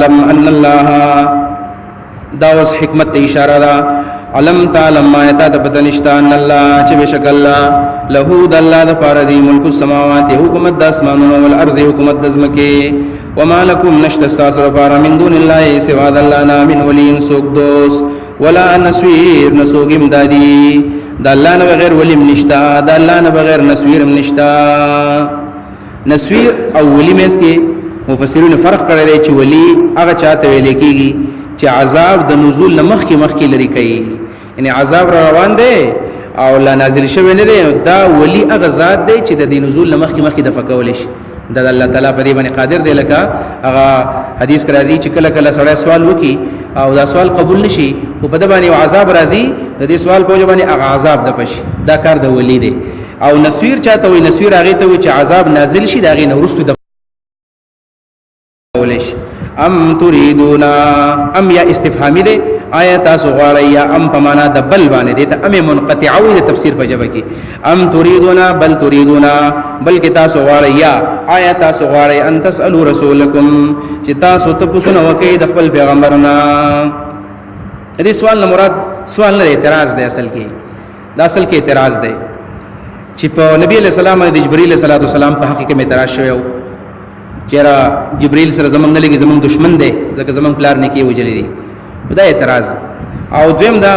تعلم ان الله، دا اوس حکمت ته اشاره ده. علم تعلم، ما تا ته پته نشته، ان الله، چې بشک الله، له د الله د پاره دی، ملک السماوات، حکومت د اسمانونو، والارض، حکومت د زمکه، وما لكم، نشته تاسو لپاره، من دون الله، سوا د الله نه، من ولي، سوک دوست، ولا نصير، نسوک امدادي. د الله نه بغیر ولیم نشتا، د الله نه بغیر نصویر هم نشتا. نصویر او ولی مېس کې مفسرین فرق کړی دی چې ولی هغه چاته ویل کېږي چې عذاب د نزول نه مخکې مخکې لري کوي، یعنی عذاب را روان دی او لا نازل شوی نه دی، نو دا ولی هغه ذات دی چې د دې نزول نه مخکې مخکې دفع کولی شي. دا د الله تعالی په دې باندې قادر دی. لکه هغه حدیث کې راځي چې کله کله سړی سوال وکي او دا سوال قبول نشي، او په دې باندې عذاب راځي، د دې سوال په وجه باندې هغه عذاب د پشي، دا کار د ولی دی. او نصیر چاته وي؟ نصیر هغه ته وي چې عذاب نازل شي، دا غي نه وروسته د کولای شي. ام تريدون، ام یا استفهامی دی، آیا تاسو غواړئ، یا ام په معنا د بل باندې دی ته ام منقطع وي د تفسیر په جبه کې. ام تريدون، بل تريدون، بلکې تاسو غواړئ، یا آیا تاسو غواړئ، ان تسالو رسولکم، چې تاسو ته پوښتنه وکړئ د خپل پیغمبرنا. دې سوال نه مراد سوال نه، اعتراض دی. اصل کې دا اصل کې اعتراض دی چې په نبی علیہ السلام د جبرئیل علیہ السلام په حق کې اعتراض شوی و چیرې جبرئیل سره زمونږ نه لګي، زمونږ دشمن دی، ځکه زمونږ پلار نه کې وجلې دي. دا اعتراض. او دویم دا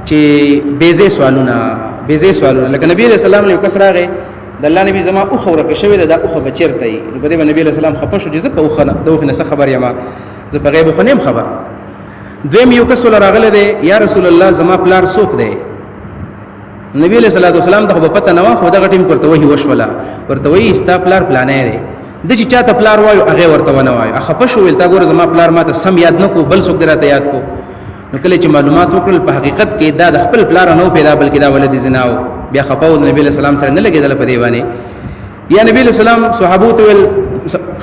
چې بیزه سوالونه، بیزه سوالونه، لکه نبی علیہ السلام له کس راغی، د الله نبی زما اوخه ورکه شوې ده، دا اوخه بچرته یې؟ نو په دې باندې نبی علیہ السلام خپه شو چې زه په اوخه نه، د اوخه نه څه خبر یم؟ زه په غیب خو نه خبر. دویم یو کس ول راغله دی، یا رسول الله، زما پلار څوک دی؟ نبی علیہ الصلوۃ والسلام ته خو پته نه و، خو دغه ټیم ورته وحی وشوله، ورته وی ستا پلار پلانې دی. د چې چاته پلار وایو هغه ورته ونه وایو. خپه شو، ویل تا ګوره زما پلار ماته سم یاد نه کو، بل څوک دراته یاد کو. نو کله چې معلومات وکړل، په حقیقت کې دا د خپل پلار نه پیدا، بلکې دا ولد زنا و. بیا خپه و، نبی علیہ السلام سره نه لګیدل په دی باندې. یا نبی علیہ السلام صحابو ته ویل،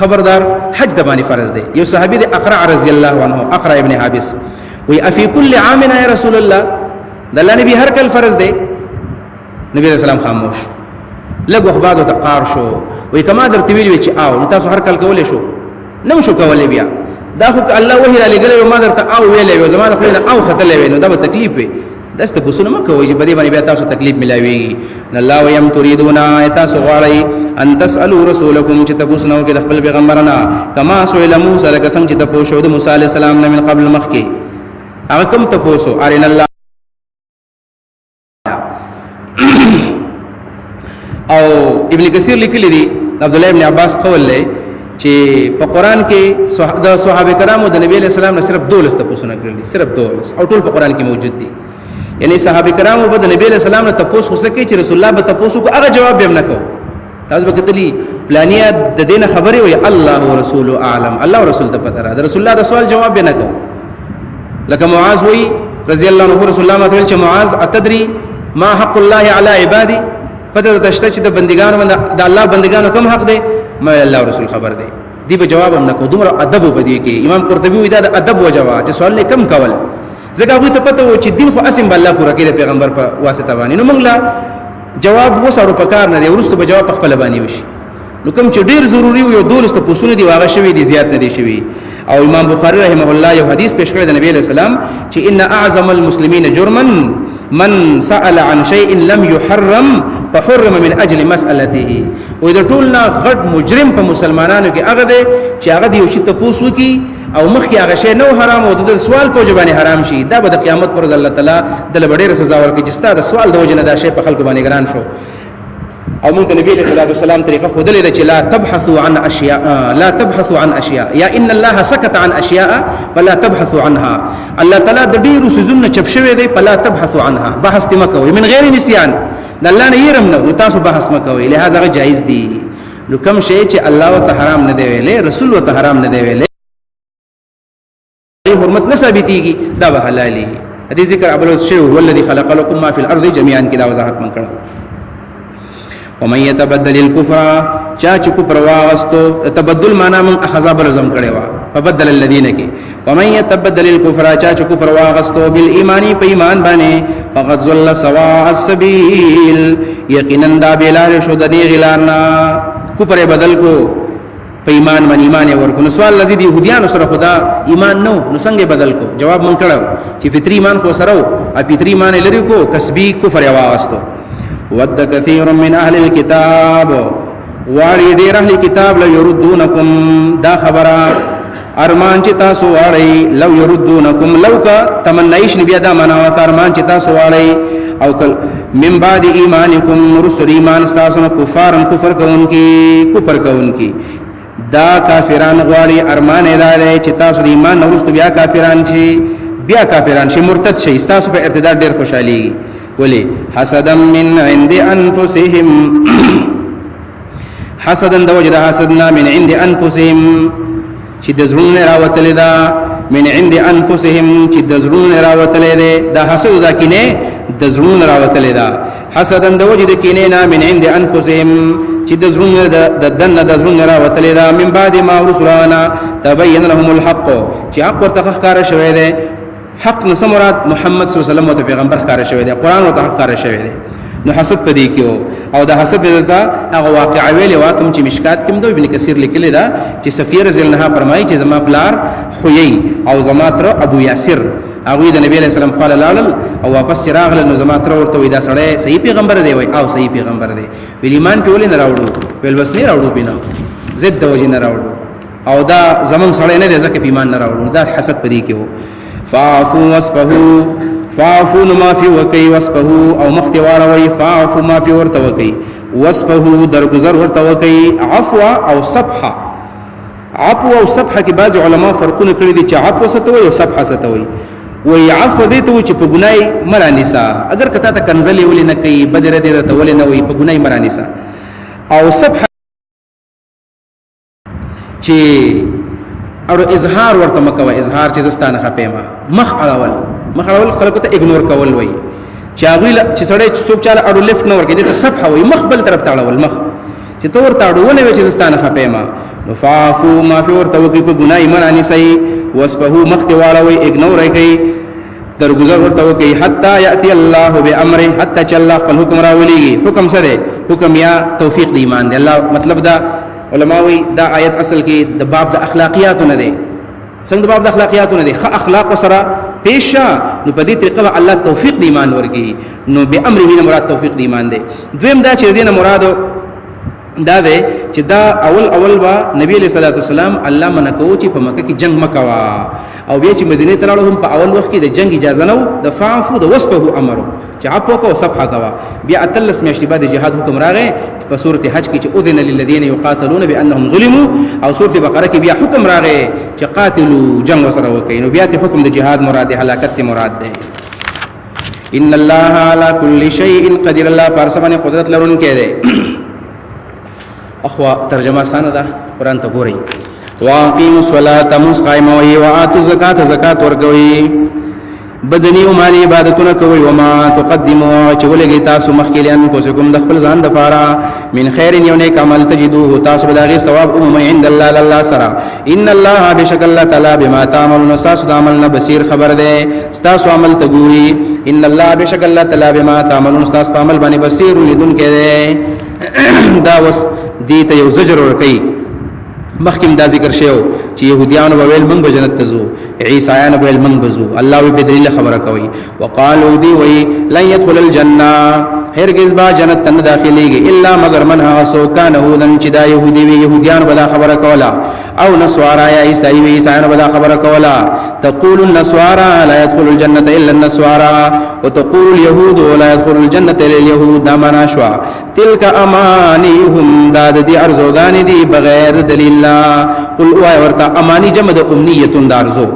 خبردار، حج د باندې فرض دی. یو صحابي د اقرع رضی الله عنه، اقرع ابن حابس، وی افی کل عام یا رسول الله؟ د الله نبی، هر کل فرض دی؟ نبی علیہ السلام خاموش. لږ وخت بعد ته قار شو، وی کما درته ویل چې آو، نو تاسو هر کل کولای شو؟ نو شو کولای. بیا دا خو الله وحی را لګلې، ما درته او ویلې وی، زما د خپل او ختلې وی، نو دا به تکلیف وي. داسې تپوسونه مه کوئ چې په دې باندې بیا تاسو تکلیف ملاویږي. الله ویم تريدون، تاسو غواړئ، ان تسالو رسولکم، چې تپوسونه وکړئ د خپل پیغمبرنا، کما سئل موسی، لکه څنګه چې تپوس شو د موسی علیه السلام نه، من قبل، مخکې. هغه کوم تپوسو؟ ارنا الله. او ابن کثیر لیکلی دی، عبد الله ابن عباس قول لري چې په قران کې د صحابه کرامو د نبی له سلام نه صرف 12 تپوسونه کړل دي، صرف 12، او ټول په قران کې موجود دي. یعنی صحابه کرامو به د نبی له سلام نه تپوس خو سکه چې رسول الله به تپوسو کو، هغه جواب به هم نه کو. تاسو به کتلی پلانیا د دینه خبرې وي، الله ورسول اعلم، الله ورسول ته پته را، د رسول الله د سوال جواب به نه کو. لکه معاذ وی رضی الله عنه، رسول الله ماته چې معاذ، اتدري ما حق الله على عبادي؟ پته تشته چې د بندگانو باندې د الله بندگانو کوم حق دی؟ ما الله رسول خبر دی. دی به جواب هم نه کو، دومره ادب وبدی کې. امام قرطبي وی دا د ادب وجوا چې سوال نه کم کول، ځکه هغه ته پته و چې دین خو اسم به الله پوره کړي پیغمبر په واسطه باندې، نو موږ لا جواب وسړو په کار نه دی، ورستو به جواب په خپل باندې وشي. نو کوم چې ډیر ضروری وي، یو 12 تپوسونه دی، واغه شوی دي، زیات نه دي شوی. او امام بخاری رحمه الله یو حدیث پیش کړی د نبی علیہ السلام چې ان اعظم المسلمین جرما من سأل عن شيء لم يحرم فحرم من اجل مسألته. وې د ټول نه غټ مجرم په مسلمانانو کې هغه دی چې هغه دی یو شی تپوس وکي او مخکې هغه شی نو حرام او د سوال په جبانه حرام شي، دا به د قیامت پر الله تعالی د لبډېر سزا ورکړي چې ستا د سوال د وجه نه دا شی په خلکو باندې ګران شو. او موږ د نبی علیہ الصلوۃ والسلام طریقه خودلې ده چې لا تبحثوا عن اشیاء، لا تبحثوا عن اشیاء، یا ان الله سكت عن اشیاء فلا تبحثوا عنها. الله تعالی د ډیرو سيزونو چپ شوی دی، فلا تبحثوا عنها، بحث ته مکوئ، من غیر نسیان، د الله نه یرم نه تاسو بحث مکوئ، لہذا هغه جایز دی. نو کم شی چې الله وته حرام نه دی ویلې، رسول وته حرام نه دی ویلې، حرمت نه ثابتېږي، دا به حلالي. دې ذکر ابو الشی هو الذي خلق لكم ما في الارض جميعا کې دا وضاحت من کړو. ومن يتبدل الكفر، چا چې کفر واغستو، تبدل معنا من اخذ برزم کړي وا فبدل الذين کې. ومن يتبدل الكفر، چا چې کفر واغستو، بالایمان، په ایمان باندې، فقد ضل سواء السبيل، یقینا دا بلار شو د دې غلارنا. کفر بدل کو. په ایمان باندې ایمان یې ورکړو. نو سوال لذي د یهودیانو سره خدا ایمان نو، نو څنګه بدل کو؟ جواب مونږ کړو چې فطری ایمان خو سره و، فطری ایمان یې لرې کو، کسبي کفر یې واغستو. ود کثیر من اهل الكتاب، واړي ډېر اهل کتاب، لو يردونکم، دا خبره ارمان چې تاسو واړی، لو يردونکم، لو کا تمنایش بیا دا معنا وکړه، ارمان چې تاسو واړی او کل من بعد ایمانکم، رسل ایمان تاسو نو کفارم، کفر کوونکی، کفر کوونکی. دا کافران غواړي، ارمان ادا دی چې تاسو د ایمان نه وروسته بیا کافران شي، بیا کافران شي، مرتد شي، تاسو په ارتداد ډېر خوشحالي. ولی؟ حسدا من عند انفسهم، حسدا د وجه د حسدنا، من عند انفسهم چې د زړونو راوتلې ده، من عند انفسهم چې د زړونو راوتلې ده، دا حسد دا کینه د زړونو راوتلې ده، حسدا د وجه د کینې نه، من عند انفسهم چې د زړونو د دنه د زړونو راوتلې ده، من بعد ما رسولنا تبين لهم الحق، چې حق ورته ښکاره شوی دی. حق نو مراد محمد صلی الله علیه وسلم ته پیغمبر ښکاره شوی دی، قرآن ورته ښکاره شوی دی. نو حسد پدې کې او د حسد دلته هغه واقعا ویلې واکم چې مشکات کې د ابن کثیر لیکلی دا چې صفیه رضی الله عنها فرمایي چې زما پلار حیی او زما تر ابو یاسر هغه د نبی علیہ السلام خواله لاړل او واپس راغله، نو زما تر ورته وی دا سړی صحیح پیغمبر دی؟ وای او صحیح پیغمبر دی. ویل ایمان په ولې نه راوړو؟ ویل بس نه راوړو، بنا ضد د وجه نه راوړو، او دا زمون سړی نه دی ځکه په ایمان نه راوړو. دا حسد پدې کې وو. فاعفو واسفهو، فاعفو نو معافي وکي، واسفهو او مخ ته واړوي، فاعفو معافي ورته وکي، واسفهو درګذر ورته وکي. عفو او صفحه، عفو او صفحه کې بعض علما فرقونه کړی دي چې عفو څه ته وایي او صفحه څه ته وایي. وایي عفو دې ته وایي چې په ګناه مه رانیسه، اگر که تا ته کنځلې ولې نه کوي، بدې ردې راته ولې نه وایي، په ګناه مه رانیسه. او صفحه چې اړو اظهار ورته مکوه، اظهار چې زه ستا نه خفه یم، مخ اړول، مخ اړول خلکو ته اګنور کول وایي، چې هغوی چې سړی څوک چاله اړو لفټ نه ورکوي دې ته صفحه وایي، مخ بل طرف ته اړول، مخ چې ته ورته اړونه وې چې زه ستا نه خفه یم. نو فاعفو معافي ورته وکړئ، په ګناه یې مه رانیسئ، واسفهو مخ ته واړوئ، اګنور یې کړئ، درګذر ورته وکړئ، حتی یأتي الله بأمره، حتی چې الله خپل حکم راولېږي. حکم څه دی؟ حکم یا توفیق د ایمان دی. الله مطلب دا علما وایي دا آیت اصل کې د باب د اخلاقیاتو نه دی. څنګه د باب د اخلاقیاتو نه دی؟ ښه اخلاق سره پیش شه، نو په دې طریقه به الله توفیق د ایمان ورکړي. نو بأمره نه مراد توفیق د ایمان دی. دویم دا چې د دې نه مراد دا دی چې دا اول اول با نبی علیہ الصلوۃ والسلام الله منع کوو چې په مکه کې جنگ مکوا، او بیا چې مدینه ته لاړو هم په اول وخت کې د جنگ اجازه نه و، د فعفو د وصفه امر چې عفو کو صفحه کوا. بیا اتلس میاشتې بعد جهاد حکم راغی په سورته حج کې چې اذن للذین یقاتلون بانهم ظلموا، او سورته بقره کې بیا حکم راغی چې قاتلوا جنگ وسره وکړي. نو بیا ته حکم د جهاد مراد دی، هلاکت ته مراد دی. ان الله على كل شيء قدير، الله پر څه باندې قدرت لرونکی دی. اخوا ترجمه اسانه ده، قرآن ته ګورئ. واقیموا الصلاة، مونځ قایموئ، وآتوا الزکاة، زکات ورکوئ، بدني او مالي عبادتونه کوئ، وما تقدموا چې ولګئ تاسو مخکې لانفسکم د خپل ځان دپاره، من خیر یو نیک عمل، تجدوه تاسو به د هغې ثواب ومومئ، عند الله د الله سره. ان الله بېشک الله تعالی بما تعملون ستاسو د عمل نه بصیر خبر دی، ستاسو عمل ته ګوري. ان الله بېشک الله تعالی بما تعملون ستاسو په عمل باندې بصیر لیدونکی دی. دا اوس دې ته یو زجر ورکوي. مخکې دا ذکر شوی چې يهوديانو به ویل موږ به جنت ته ځو، عیسایانو به ویل موږ به ځو. الله وی په دلیل خبره کوي. وقالو دی وی لن يدخل الجنه، هرگز با جنت ته نه داخليږي، الا مگر من هغه څوک کان هودن چې دا يهودي وي، يهوديانو به دا خبره کوله، او نصارا یا عیسائی وي، عیسایانو به دا خبره کوله. تقول النصارى لا يدخل الجنه الا النصارى وتقول اليهود لا يدخل الجنه الا اليهود. دا معنا شوه تلک امانیهم، دا د دې ارزوګانې دي بغیر دلیل نه. قل وای ورته، امانی جمع د امنیتون، د ارزو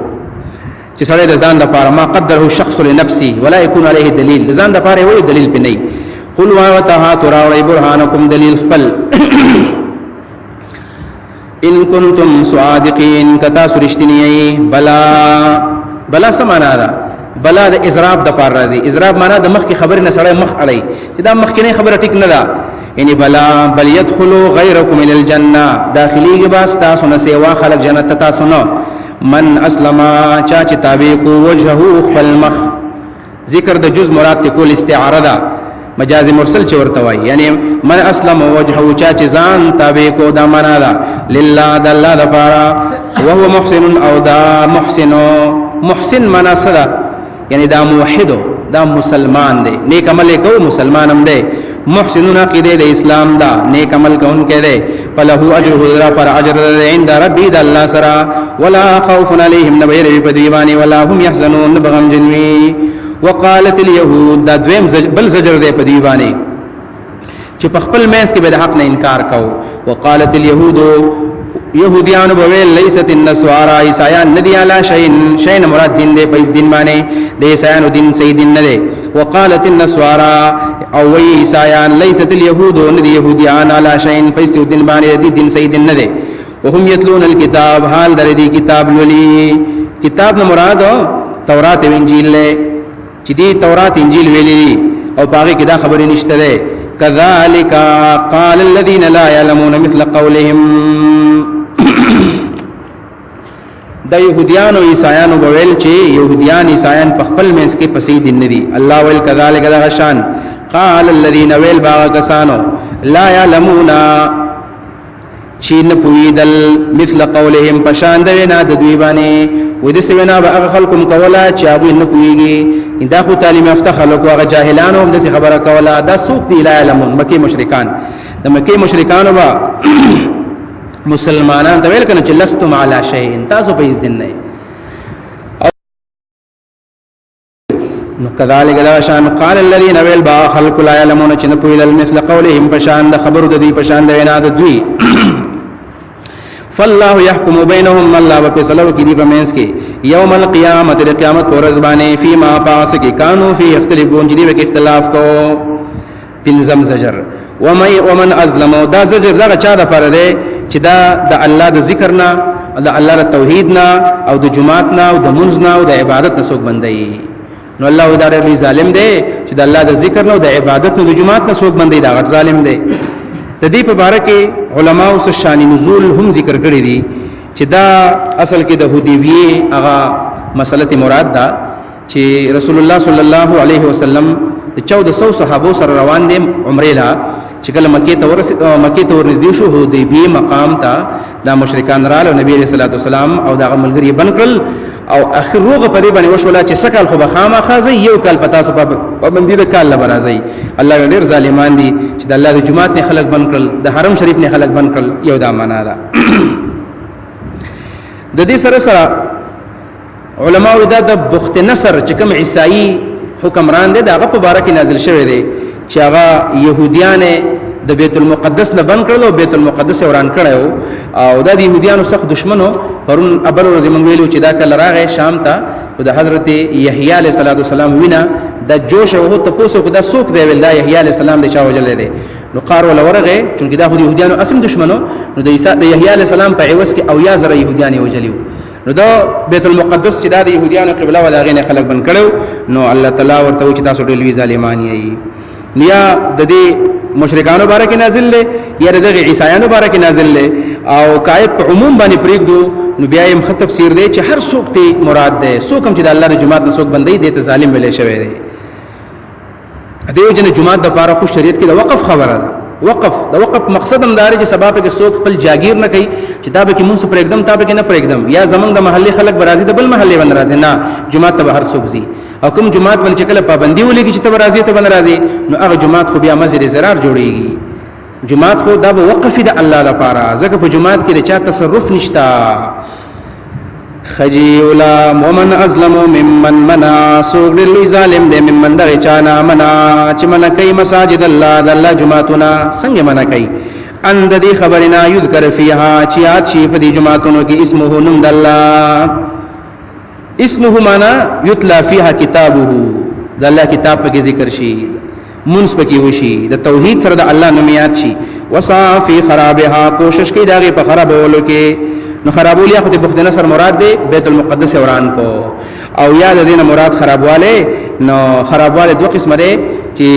چې سړی د ځان لپاره، ما قدره الشخص لنفسه ولا يكون عليه دلیل، د ځان لپاره وایي دلیل پې نه. قل وای ورته هاتو راوړئ برهانکم دلیل خپل، ان کنتم صادقین، که تاسو رښتیني یئ. بلا، بلا څه معنا ده؟ بلا د اضراب د پار راځي. اضراب معنا د مخکې خبرې نه سړی مخ اړوي چې دا مخکینۍ خبره ټیک نه ده. یعنی بلا بل يدخلوا غیرکم الى الجنه، داخليږي به ستاسو نه سیوا خلک جنت ته تاسو نه. من اسلم، چا چې تابع کو، وجهه خپل مخ، ذکر د جز مراد ته کول استعاره ده. مجاز مرسل چې ورته وایي، یعنی من اسلم وجهه، چا چې ځان تابع کو، دا معنا ده لله د الله دپاره، وهو محسن، او دا محسن. محسن معنا څه ده؟ یعنی دا موحد، دا مسلمان دی، نیک عمل کو، مسلمان هم دی، محسنون عقیده د اسلام دا، نیک عمل کوونکی دی. فله اجره، در پر اجر عند ربي د الله سره، ولا خوف عليهم، نبير په دی باندې، ولا هم يحزنون، بغم جنوي. وقالت اليهود، دا دویم بل زجر دی په دی باندې چې په خپل مېز کې به د حق نه انکار کو. وقالت اليهود، يهوديانو به ویل، ليست النصارى، عیسایان ندی، علی شيء، شيء مراد دین دی، په دین باندې د عیسایانو دین صحیح دین نه دی. وقالت النصارى، او وی عیسایان، ليست اليهود، ندی يهوديان، علی شيء، په دین باندې دی دین صحیح دین نه دی. وهم يتلون الكتاب، حال در دی کتاب لولي. کتاب نه مراد تورات او انجیل له، چې دی تورات انجیل ویلي او پاغه کې دا خبرې نشته ده. كذلك قال الذين لا يعلمون مثل قولهم. د يهوديانو عیسایانو بویل چې يهوديان عیسایان په خپل منځ کې پسې دین نه دي. الله ویل كذلك دغه شان، قال الذين، ویل باغ کسانو، لا يعلمون، چې نه پوهېدل، مثل قولهم، پشان د وینا د دوی باندې. و داسې وینا به هغه خلکو هم کوله چې هغوی نه پوهېږي. دا خو تعلیم یافته خلکو، هغه جاهلانو هم داسې خبره کوله. دا څوک دي لا یعلمون؟ مکې مشرکان. د مکې مشرکانو به مسلمانان ته ویل کنه چې لستم علی شیء، تاسو په هیڅ دین نه. نو كذلك دا شان قال الذين، ویل با خلق، لا يعلمون، چې نه پوهېدل، مثل قولهم، پشان د خبرو د دوی، پشان د وینا د دوی. فالله يحكم بينهم، الله په فیصله وکړي دی په منځ کې، یوم القیامت، د قیامت پر ورځ باندې، فيما، پاس کې، کانو فی اختلافون، چې دی اختلاف کو. پنځم زجر، ومن ازلم. دا زجر دغه چا د پر دی چې دا د الله د ذکر نه، د الله د توحید نه، او د جماعت نه، او د منځ نه، او د عبادت نه څوک بندي. نو الله دا ډېر ظالم دی چې د الله د ذکر نه، او د عبادت نه، د جماعت نه څوک بندي، دا غټ ظالم دی. د دې په باره کې علماو څه شان نزول هم ذکر کړی دي چې دا اصل کې د حدیبیه هغه مسله ته مراد ده چې رسول الله صلی الله علیه وسلم د 1400 صحابو سره روان دي عمره لا، چې کله مکه ته ورسې، مکه ته ورنږدې شو، حدیبیه مقام ته دا مشرکان رااله، نبی علیہ الصلوۃ والسلام او دغه ملګری بن کړل، او اخر روغه په دې باندې وشوله چې سکال خو به خامخا ځي، یو کال پتا سو پابندي د کال لبر راځي. الله ډېر ظالمان دي چې د الله د جماعت نه خلک بن کړل، د حرم شریف نه خلک بن کړل. یو دا معنا ده. د دې سره سره علماء دا د بخت نصر چې کوم عیسائی حکمران دی، دغه په باره کې نازل شوی دی چې هغه يهوديان د بیت المقدس نه بند کړل او بیت المقدس وران کړو، او دا د يهوديانو سخت دشمنو. پرون ابل ورځ مونږ ویلو چې دا کله راغی شام ته، د حضرت یحیی علیه السلام وینا د جوش او ته پوسو کو دا څوک دی؟ ویل دا یحیی علیه السلام دی، چا وجلې دی. نو قار ولا ورغه، چونکه دا خو د يهوديانو اصل دشمنو، نو د عیسی د یحیی علیه السلام په عوض کې او یا زره يهوديان یې وجلیو. نو دا بیت المقدس چې دا د يهوديانو قبله ولا غینه خلک بن کړو، نو الله تعالی ورته چې تاسو ډېر لوی ظالمان یې. نیا د دې مشرکانو باره کې نازل دی یا دغه عیسایانو باره کې نازل دی، او کایت په عموم باندې پرېږدو نو بیا یې مخ تفسیر دی چې هر څوک ته مراد دی، څوک هم چې د الله د جماعت نه څوک بندي دی ته ظالم ویلی شوی دی. دیو جن جماعت د پاره خو شریعت کې د وقف خبره ده. وقف، د وقف مقصد هم دار چې سبا په کې څوک خپل جاگیر نه کوي چې تا به کې مونږ پرېږدم، تا به کې نه پرېږدم، یا زمونږ د محلي خلک به راځي د بل محلې باندې راځي. نه، جماعت ته به هر څوک ځي، او کوم جماعت باندې چې کله پابندي ولګي چې ته به راځي ته به نه راځي، نو هغه جماعت خو بیا مسجد ضرار جوړیږي. جماعت خو دا به وقف د الله لپاره، ځکه په جماعت کې د چا تصرف نشته. خجی اولا، ومن ازلم ممن منع، سوق ډېر لوی ظالم دی، ممن، دغه چا نه، منع، چې منع کوي، مساجد الله، د الله جماعتونه. څنګه منع کوي؟ ان د دې خبرې نه، یذکر فیها، چې یاد شي په دې جماعتونو کې، اسمه، نوم د الله. اسمه معنا یتلا فیها کتابه، د الله کتاب پکې ذکر شي، منس پکې وشي، د توحید سره د الله نوم یاد شي. وسع فی خرابها، کوشش کوي داغه په خرابولو کې. نو خرابول یا خو د بخت نصر مراد دی بیت المقدس وران کو، او یا د دینه مراد خرابواله. نو خرابواله دوه قسمه دی، چې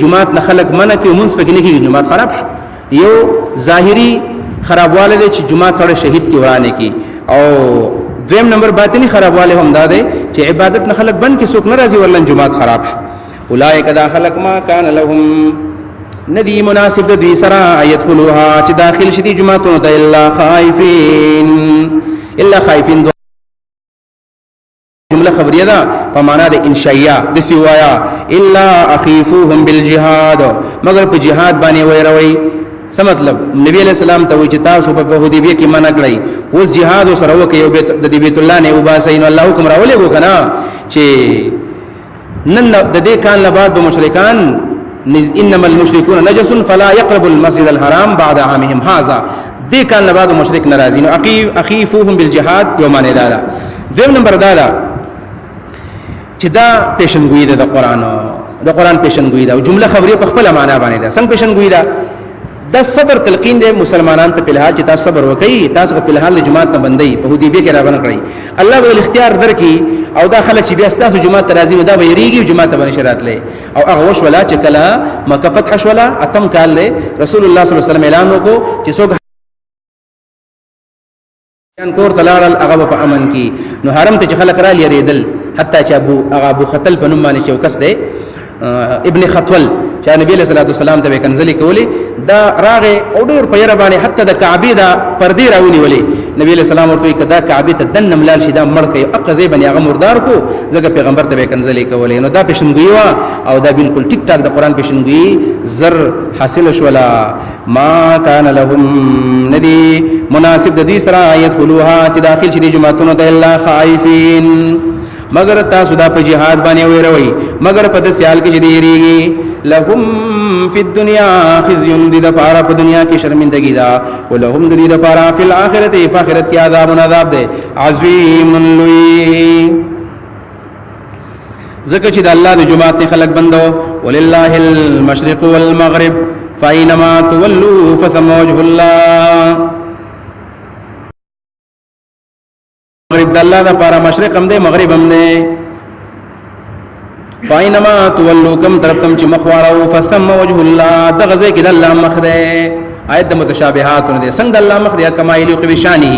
جماعت نه خلق منع کوي، مونږ پکې نه کیږي، جماعت خراب شو. یو ظاهری خرابواله دی چې جماعت سره شهید کی ورانه کی، او دویم نمبر باطنی خرابواله هم دا دی چې عبادت نه خلق بند کې، څوک نه راځي ورلن، جماعت خراب شو. اولئک دا خلق ما کان لهم ندی مناسب د دوی سره يدخلوها چې داخل شي دي جماعتونو ته الا خائفین، الا خائفین جمله خبریه ده په معنا د انشائیه د سوایا الا اخیفوهم بالجهاد، مگر په جهاد باندې ویروي. څه مطلب؟ نبی علیہ السلام ته وایي چې تاسو په حدیبیه کې منع کړئ، اوس جهاد سره وکړئ او د دې بیت الله نه وباسئ. نو الله حکم راولېږو که نه چې نن د دې کال نه بعد به مشرکان انما المشركون نجس فلا يقربوا المسجد الحرام بعد عامهم هذا، دې کال نه بعد مشرک ناراضي. نو اخیفوهم بالجهاد یو معنی دا ده. دویم نمبر دا ده چې دا پیشنګویي ده د قرآن، د قرآن پیشنګویي ده او جمله خبریه په خپله معنا باندې ده. څنګه پیشنګویي ده؟ دا صبر تلقین دی مسلمانان ته په الحال چې تاسو صبر وکړئ، تاسو په الحال له جماعت نه بندئ، په حدیبیه کې رابنه کړئ، الله به اختیار درکړي او دا خلک چې بیا ستاسو جماعت ته راځي نو دا به یریږي او جماعت ته به نشي راتلی. او هغه وشوله چې کله مکه فتح شوله، اتم کال دی، رسول الله صلی الله علیه وسلم اعلان وکړو چې څوک کور ته لاړل هغه به په امن کې. نو حرم ته چې خلک رال یریدل، حتی چې ابو هغه ابو ختل په نوم باندې چې یو کس دی ابن خطول چې نبی علیہ الصلوۃ والسلام ته کنځلې کولې، دا راغې او ډېر په یره باندې حتی د کعبې دا پردې راونیولې. نبی علیہ السلام ورته وایي که دا کعبې ته دننه ملال شي دا مړ کړي، اقه ځای باندې هغه مردار کو، ځکه پیغمبر ته به کنځلې کولې. نو دا پیشنګویي وه او دا بالکل ټیک ټاک د قرآن پیشنګویي زر حاصل شوله. ما کان لهم ندی مناسب د دوی سره يدخلوها چې داخل شي دې جوماتونو ته الا خائفین، مگر تاسو دا په جهاد باندې ویروي، مگر په داسې حال کې چې دی یریږي. لهم فی الدنیا خزی، دې دپاره په دنیا کې شرمندګي ده، ولهم د دې دپاره فی الآخرة په آخرت کې عذاب عذاب دی عظیم لوی. ځکه چې د الله د جومات نه خلک بندو. ولله المشرق والمغرب فاینما تولوا فثم وجه الله. مغرب د الله د پاره مشرق هم دی مغرب هم دی. فاینما تولوا کم طرف تم چې مخ واړو فثم وجه الله، دغه ځای کې د الله مخ دی. آیت د متشابهات نه دی، څنګه د الله مخ دی کما یلیق بشانه،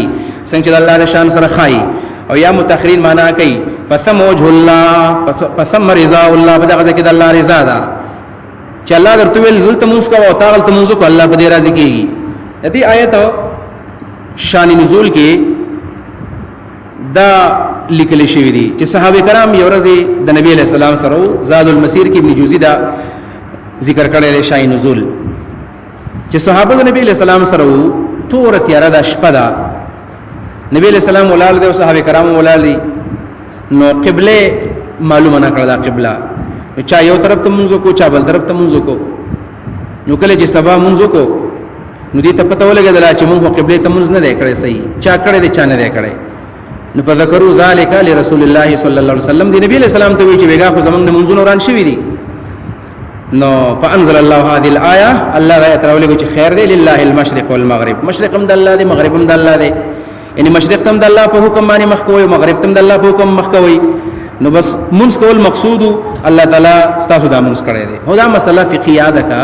څنګه چې د الله د شان سره ښایي. او یا متأخرین معنا کوي فثم وجه الله فثم رضا الله، په دغه ځای کې د الله رضا ده چې الله درته ویل دلته مونځ کوه او تا هلته مونځ وکړه، الله په دې راضي کېږي. د دې آیت شان نزول کې دا لیکل شوی دی چې صحابه کرام یو ورځ د نبی علیہ السلام سره زاد المسیر کې ابن جوزی دا ذکر کړی دی شان نزول، چې صحابه د نبی علیہ السلام سره وو، توره تیاره ده، شپه ده، نبی علیہ السلام ولاړ دی او صحابه کرام ولاړ دي. نو قبله معلومه نه کړه دا قبله، نو چا یو طرف ته مونځ وکړو چا بل طرف ته مونځ وکړو. نو کله چې سبا مونځ وکړو نو دې ته پته ولګېدله چې مونږ خو قبلې ته مونځ نه دی کړی صحیح، چا کړی دی چا نه دی کړی. نو فذکروا ذلک لرسول الله صلی الله علیه وسلم، دی نبی علیہ السلام ته وی چې بیګا خو زمونږ د مونځونو وران شوي دي. نو فانزل الله هذه الايه، الله دا آیت راولېږو چې خیر دی، لله المشرق والمغرب، مشرق هم د الله دی مغرب هم د الله دی، یعنی مشرق ته هم د الله په حکم باندې مخ کوي مغرب ته هم د الله په حکم مخ کوي. نو بس مونځ کول مقصود، الله تعالی ستاسو دا مونځ کړی دی. هو دا مسله فقهي ده که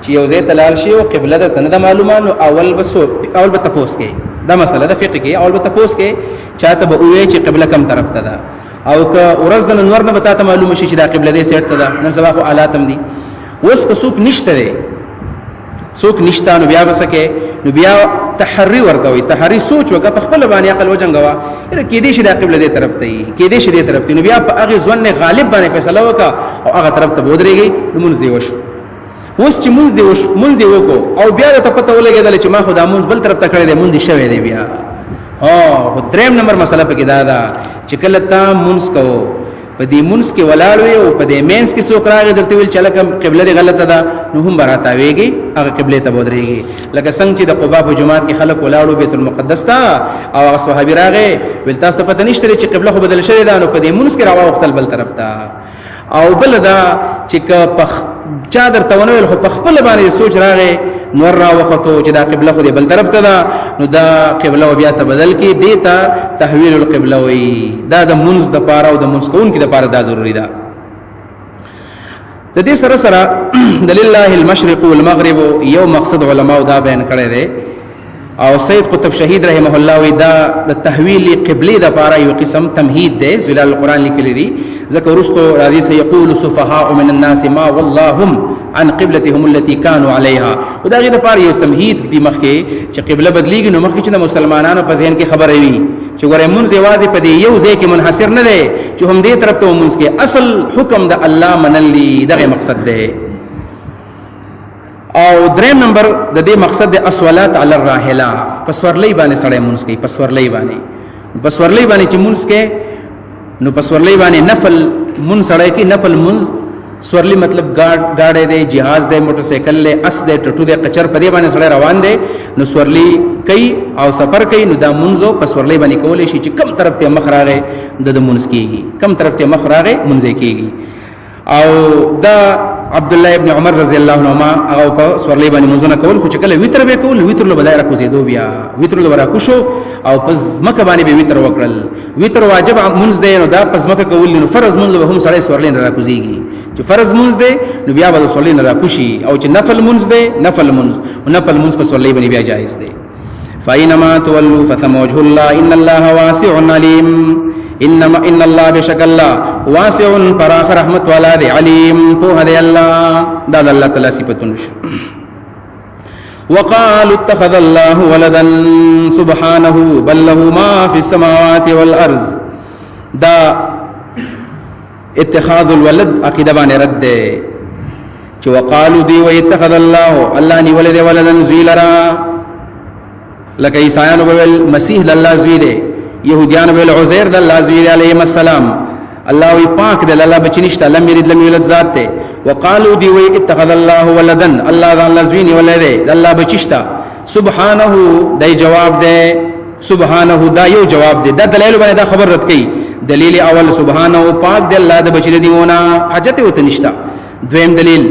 چې یو ځای ته لاړ شي او قبله درته نه ده معلومه، نو اول به اول به تپوس کوي، دا مسله ده فقه کې، اول به تپوس کوي چاته به ووایي چې قبله کم طرف ته ده، او که ورځ د نن ور نه به تاته معلومه شي چې دا قبله دې سیټ ته ده. نن سبا خو آلات هم دي، اوس که څوک نشته دی، څوک نشته نو بیا به څه کوې؟ نو بیا تحری ورته وایي، تحری سوچ وکړه په خپله باندې عقل وجنګوه، یاره کېدای شي دا قبله دې طرف ته وي، کېدای شي دې طرف ته، نو بیا په هغې ظن غالب باندې فیصله وکړه او هغه طرف ته به ودرېږي، نو مونځ دې وشو. اوس چې مونځ دې وشو، مونځ دې وکړو او بیا درته پته ولګېدله چې ما خو دا مونځ بل طرف ته کړی دی، مونځ دې شوی دی بیا. خو دریم نمبر مسله پکې دا ده چې کله تا مونځ کوو په دې مونځ کې ولاړ وي او په دې مینځ کې څوک راغی درته ویل چې لکه قبله دې غلطه ده، نو هم به راتاوېږي هغه قبلې ته به ودرېږي. لکه څنګه چې د قبا په جومات کې خلک ولاړو بیت المقدس ته، او هغه صحابي راغی ویل تاسو ته پته نشته چې قبله خو بدل شوې ده، نو په دې مونځ کې راواوښتل بل طرف ته. او بل دا چې که چا درته ونه ویل خو په خپله باندې سوچ راغی نور راوختو چې دا قبله خو دې بل طرف ته ده، نو دا قبله بیا ته بدل کړي، دې ته تحویل القبله وایي. دا د مونځ دپاره او د مونځ کوونکي دپاره دا ضروري ده. د دې سره سره د لله المشرق والمغرب یو مقصد علماو دا بیان کړی دی، او سید قطب شهید رحمه الله وی دا د تحویل قبله د پاره یو قسم تمهید دی، ظلال القرآن لیکلی دی. ځکه وروسته راځي سيقول سفهاء من الناس ما واللهم عن قبلتهم التي كانوا عليها. او دا غي د پاره یو تمهید دی مخکې چې قبله بدلیږي، نو مخکې چې د مسلمانانو په ذهن کې خبره وي چې ګوره مونځ یوازې په دې یو ځای کې منحصر نه دی، چې هم دې طرف ته مونځ کې اصل حکم د الله منل دي، دغه مقصد دی. او دریم نمبر د دې مقصد د الصلات علی الراحله، په سورلۍ باندې سړی مونځ کوي، په سورلۍ باندې، په سورلۍ باندې چې مونځ کوي نو په سورلۍ باندې نفل مونځ سړی کوي. نفل مونځ سورلی مطلب گاډی دی، جهاز دی، موټر سایکل دی، اس دی، ټټو دی، قچر، په دې باندې سړی روان دی، نو سورلی کوي او سفر کوي، نو دا مونځ په سورلۍ باندې کولی شي چې کم طرف ته مخ راغی د مونځ کېږي، کم طرف ته مخ راغی مونځ یې کېږي. او دا عبد الله ابن عمر رضی الله عنهما هغه په سورلۍ باندې مونځونه کول، خو چې کله وتر به کول وتر له به راکوزېدو، بیا وتر له به راکوشو او په ځمکه باندې به وتر وکړل. وتر واجب مونځ دی، نو دا په ځمکه کول، نو فرض مونځ به هم سړی سورلۍ نه راکوزېږي. چې فرض مونځ دی نو بیا به د سورلۍ نه راکوشي، او چې نفل مونځ دی نفل مونځ، نفل مونځ په سورلۍ باندې بیا جایز دی. فأينما تولوا فثم وجه الله إن الله واسع عليم. انما ان الله بشک الله واسع پراخ رحمت والا دی، علیم پوه دی الله. دا د الله تعالی صفاتونه شو. وقالوا اتخذ الله ولدا سبحانه بل له ما في السماوات والارض. دا اتخاذ الولد عقیده باندې رد ده چې وقالو دی و اتخذ الله، الله نیولې دی ولدا زوی لرا. لکه عیسایانو به ویل مسیح د الله زوی دی، یهودیانو به ویل عزیر د الله زوی دی علیهم السلام. الله وی پاک دی، الله بچی نشته، لم یلد لم یولد ذات دی. وقالو دی وی اتخذ الله ولدا، الله د الله زوی نیولې دی، د الله بچی شته. سبحانه دی جواب دی، سبحانه دا یو جواب دی، دا دلایل باندې دا خبر رد کړي. دلیل اول سبحانه پاک دی الله د بچی دی ونه حاجت وته نشته. دویم دلیل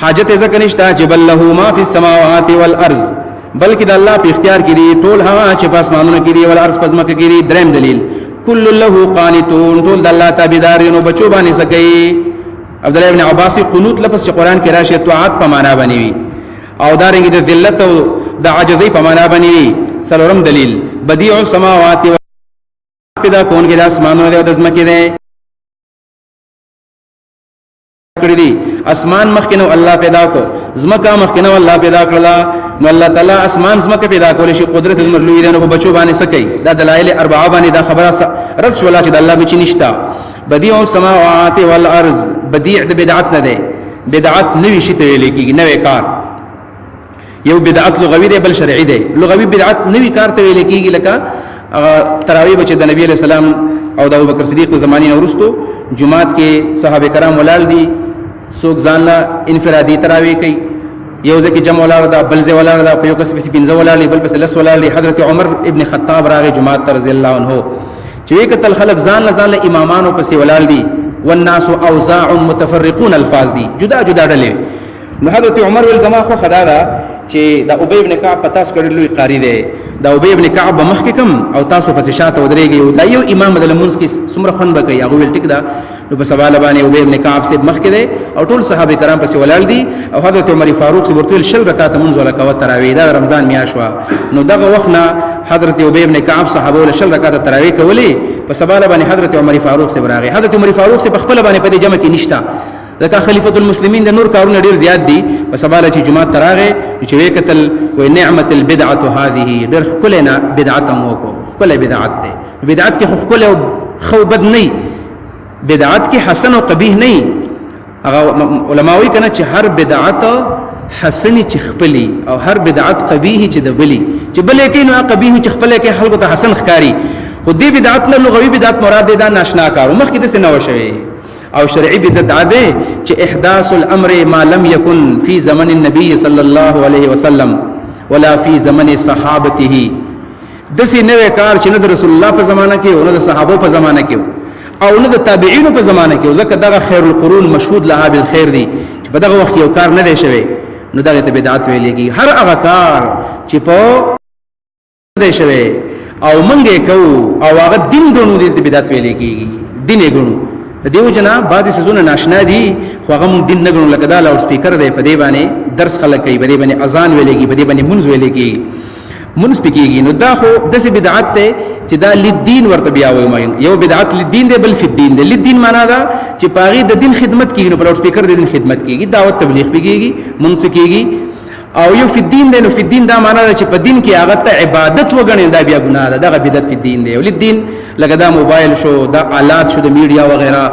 حاجت ځکه نشته چې بل له ما فی السماوات والارض، بلکې د الله په اختیار کې دي ټول هغه چې په اسمانونو کې دي والارض په ځمکه کې دي. دریم دلیل کل له قانتون، ټول د الله تابعدار نو بچو باندې سکی. عبد الله ابن عباس قنوت لفظ چې قران کې راشي طاعت په معنا باندې وي، او دارنګ د ذلت او د عاجزۍ په معنا باندې وي. څلورم دلیل بدیع السماوات پیدا کون کې د اسمانونو دی او د ځمکې دی کړی دي. اسمان مخکې نو الله پیدا کو، ځمکه مخکې نو الله پیدا کړله، نو الله تعالی اسمان ځمکه پیدا کول شي، قدرت یې لوی دی، نو په بچو باندې څه کوي؟ دا دلایل اربعه باندې دا خبره رد شوله چې د الله بچی نشته. بدیع السماوات والارض، بدیع د بدعت نه دی، بدعت نوی شي ته ویل کېږي، نوی کار. یو بدعت لغوي دی بل شرعي دی. لغوي بدعت نوی کار ته ویل کېږي، لکه هغه تراویح به چې د نبی علیه السلام او د ابوبکر صدیق د زمانې نه وروسته جومات کې صحابه کرام ولاړ دي، څوک ځان له انفرادي تراویح کوي، یو ځای کې جمع ولاړ ده، بل ځای ولاړ ده، په یو کس پسې پنځه ولاړ دي، بل پسې لس ولاړ دي. حضرت عمر ابن خطاب راغی جومات ته رضی الله عنه، چې ویې کتل خلک ځان له ځان له امامانو پسې ولاړ دي، والناس اوزاع متفرقون الفاظ دي، جدا جدا ډلې. نو حضرت عمر ویل زما خوښه دا ده چې دا ابی ابن کعب په تاسو کې ډېر لوی قاري دی، دا ابی ابن کعب به مخکې کم او تاسو پسې شاته ودرېږئ، او دا یو امام به د لمونځ کې څومره خوند به کوي. هغه ویل ټیک ده. نو په سبا باندې ابی ابن کعب صاحب مخکې دی او ټول صحابه کرام پسې ولاړ دي، او حضرت عمر فاروق صاحب ورته ویل شل رکعاته مونځ ولا کوه تراویح، دا رمضان میاشت وه. نو دغه وخت نه حضرت ابی ابن کعب صحابه له شل رکعاته تراویح کولې. په سبا باندې حضرت عمر فاروق صاحب راغی. حضرت عمر فاروق صاحب په خپله باندې په دې جمع کې نشته، ځکه خلیفۃ المسلمین د نور کارونه ډیر زیات دي. په سبا چې جمعه ته راغی چې ویې کتل وایي نعمت البدعة هذه، ډېر ښکلی نه بدعت هم وکړو، ښکلی بدعت دی. بدعت کې خو ښکلی او ښه او بد نه وي، بدعت کې حسن او قبیح نه وي. هغه علما وایي که نه چې هر بدعت حسنی چې خپلي او هر بدعت قبیح چې د بلی، چې بلې کوي نو هغه قبیح چې خپلې کوي خلکو ته حسن ښکاري. خو دې بدعت نه لغوي بدعت مراد دی، دا ناشنا کار مخکې داسې نه وه شوی. او شرعي بدعت دا دی چې احداث الامر ما لم يكن في زمن النبي صلى الله عليه وسلم ولا في زمن صحابته، داسې نوی کار چې نه د رسول الله په زمانه کې او نه د صحابو په زمانه کې او نه د تابعینو په زمانه کې، ځکه دغه خیر القرون مشهود لها بالخير دی چې په دغه وخت کې یو کار نه دی شوی، نو دغه ته بدعت ویل کېږي. هر هغه کار چې په دی شوی او موږ یې کوو او هغه دین ګڼو، دې ته بدعت ویل کېږي، دین یې ګڼو. د دې وجه نه بعضې څیزونه ناشنا دي خو هغه موږ دین نه ګڼو، لکه دا لاوډ سپیکر دی، په دې باندې درس خلک کوي، په دې باندې اذان ویل کېږي، په دې باندې مونځ ویل کېږي. منځ پکېږي. نو دا خو داسې بدعت دی چې دا لدین ورته بیا وایو. یو بدعت لدین دی، بل فی الدین دی. لدین معنا دا چې پاغي د دین خدمت کیږي، نو په لاوډ سپیکر د دین خدمت کیږي، دعوت تبلیغ کیږي، منځ کیږي. او یو فی الدین دی، نو فی الدین دا معنا ده چې په دین کې هغه ته عبادت وګڼي، دا بیا ګناه ده، دغه بدعت فی الدین دی. ولدین لکه دا موبایل شو، دا آلات شو د میډیا وغیرہ،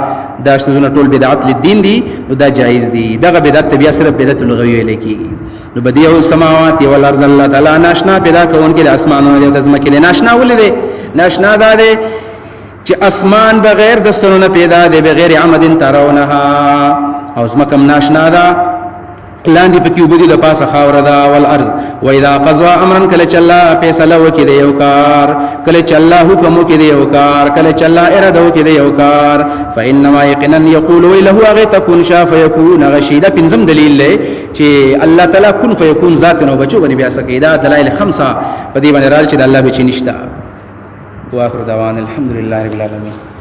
دا شتونه ټول بدعت لدین دي، نو دا جایز دي. دغه بدعت بیا صرف بدعت لغوي ویل کیږي. نو بدیع السماوات والارض، الله تعالی ناشنا پیدا کوونکی د اسمانونو او د ځمکې دی. ناشنا ولې دی؟ ناشنا دا دی چې اسمان بغیر د ستنو نه پیدا دی، بغیر عمد ترونها، او ځمکه هم ناشنا ده، لاندې پکې اوبه دي، د پاسه خاوره ده. والارض واذا قضى امرا، کله چې الله فیصله وکړي د یو کار، کله چې الله حکم وکړي د یو کار، کله چې الله اراده وکړي د یو کار، فانما یقینا یقول له هغه ته کن شا فیکون غشیده. پنځم دلیل دی چې الله تعالی کن فیکون ذات نو بچو باندې بیا سکه. دا دلایل خمسه په دې باندې رال چې د الله بچی نشته. واخر دعوانا الحمد لله رب العالمین.